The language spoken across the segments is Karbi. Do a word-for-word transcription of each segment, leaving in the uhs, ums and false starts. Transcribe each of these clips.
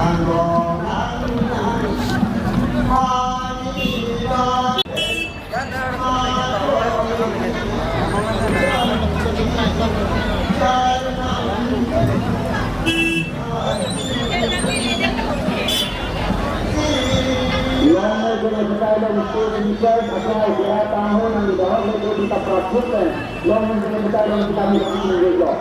Yang sudah kita dan sudah kita asal dua tahun yang dibawa itu kita praktekkan. Yang sudah kita dan kita bisa menunjuk.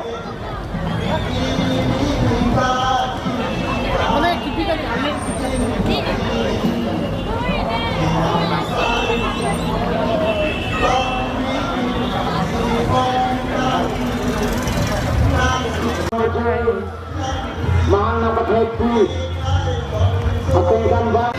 Mahal na pathekpi. Atengkan ba.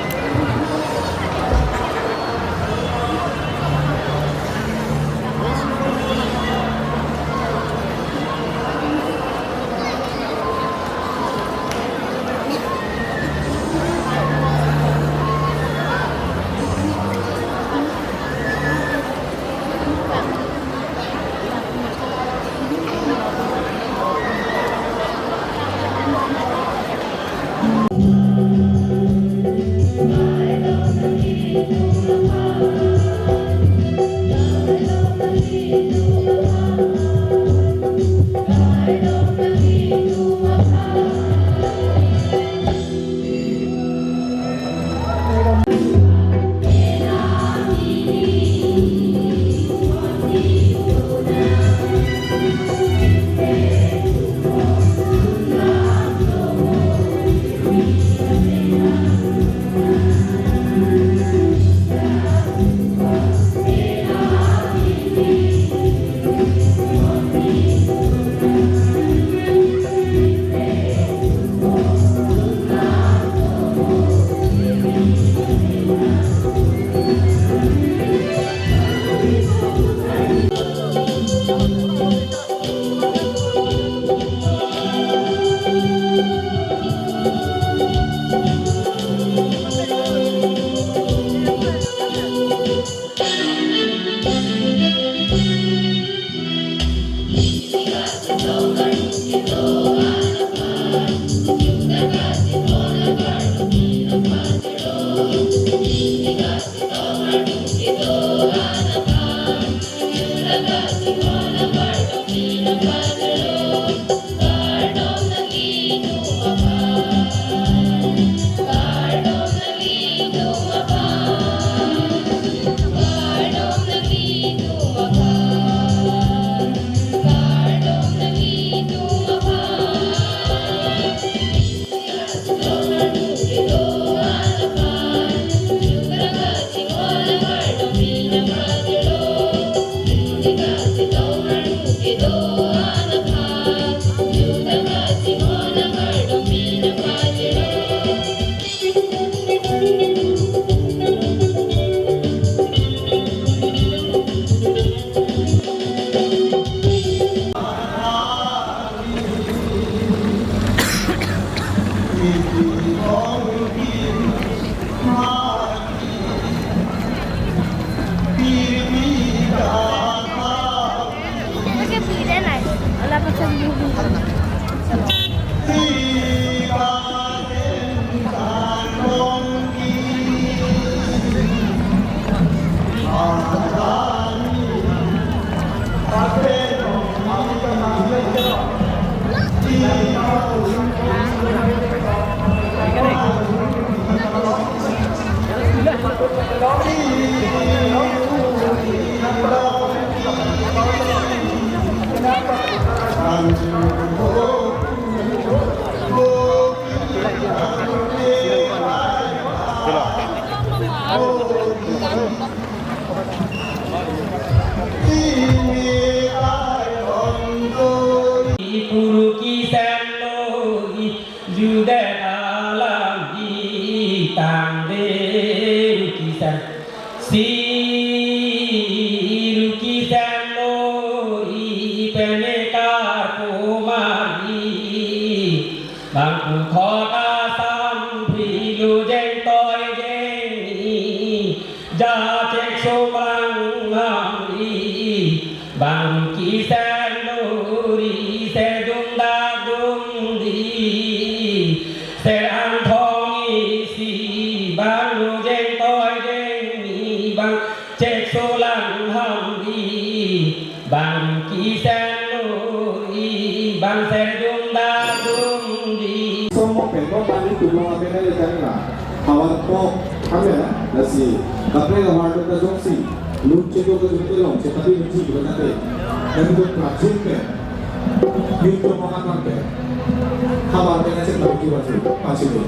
Puru kisen lo, judet alam, tangdet kisen. Si ru kisen lo, peme karpu mari. Bangku khot asam phri lo, jeng toi jeng ni, jachek somrang mari. Bang kisen lo ri, ser dungdak dungdi, ser an tho Somo pen mo tani tulong ape na le tangla. Havar po kami na si. Kapre havar po ta jongsi. Lut chedo ke jumte long, chepati lut chedo na te. Nang tu prajin pe. Lut to mo kan pe. Havar pe na chepati lut chedo. Pasi lut.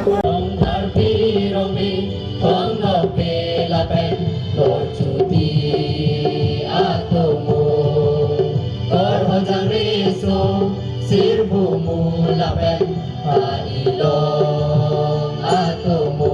Tong Tharpi Rongni, Tong Dope lapen Lorchuti atomo. Kor Hojang Riso, Sirbumu lapen Ha-ilong atomo.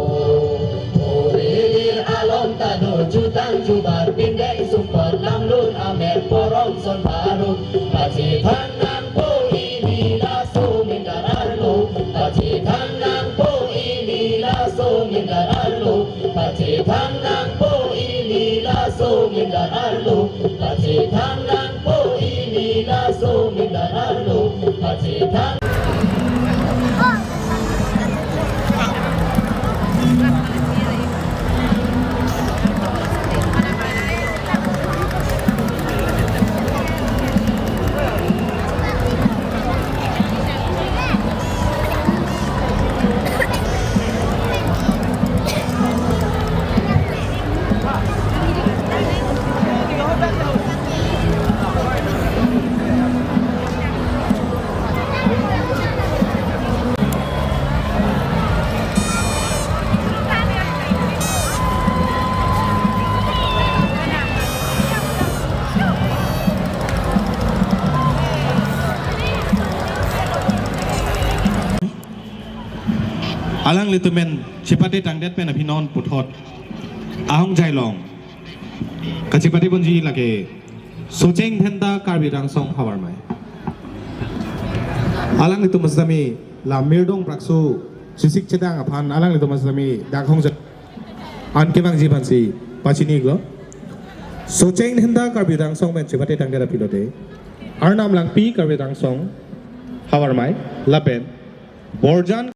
Urir along ta do jutang jubar pindeng sumpot lamlun amer porong son baru. Pachethang nangpo ili laso mindar arlo. Pachethang nangpo ili laso mindar arlo. Pachethang nangpo ili laso mindar arlo. Pachethang nangpo ili laso mindar arlo. Pachethang. Alanglitum pen chepate tangdet pen aphi non puthot ahongjai along kachepate ponji lake Socheng Dhenta Karbi Riso Angsong Havarmai. Alanglitum asami la Mirdong Prakso chesik chedang aphan alanglitum asami dak hongja an kevangji aphansi pachini iklo. Socheng Dhenta Karbi Riso Angsong pen chepate tangdet aphi lote Arnam Langpi Karbi Riso Angsong Havarmai lapen Borjan